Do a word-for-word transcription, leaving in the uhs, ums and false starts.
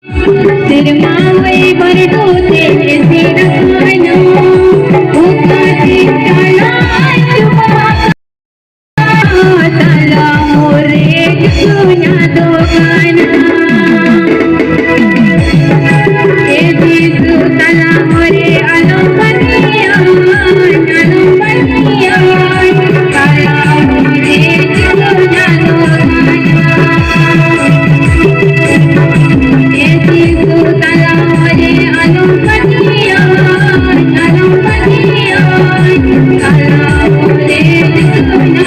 ᱥᱮᱨᱢᱟ ᱦᱚᱭ ᱵᱟᱹᱨᱰᱩ ᱛᱮ ᱮᱥᱮᱫ ᱟᱠᱟᱱᱟ, ᱚᱠᱟ ᱥᱮᱫ ᱪᱟᱞᱟᱜ ᱪᱚ ᱛᱟᱞᱟ ᱦᱚᱨ ᱨᱮ ᱡᱩᱛᱩᱧ ᱟᱫᱚᱜ ᱠᱟᱱᱟ᱾ ᱮ ᱡᱤᱥᱩ, ᱛᱟᱞᱟ ᱦᱚᱨ ᱨᱮ ᱟᱞᱚᱢ ᱵᱟᱹᱜᱤᱭᱟᱹᱧ, ᱟᱞᱚᱢ ᱵᱟᱹᱜᱤᱭᱟᱹᱧ, ᱛᱟᱞᱟ ᱦᱚᱨ ᱨᱮ ᱡᱩᱛᱩᱧ ᱟᱫᱚᱜ ᱠᱟᱱᱟ᱾ ᱮ ᱡᱤᱥᱩ, ᱛᱟᱞᱟ ᱦᱚᱨ ᱨᱮ ᱟᱞᱚᱢ ᱵᱟᱹᱜᱤᱭᱟᱹᱧ, ᱟᱞᱚᱢ ᱵᱟᱹᱜᱤᱭᱟᱹᱧ, ᱛᱟᱞᱟ ᱦᱚᱨ ᱨᱮ ᱡᱩᱛᱩᱧ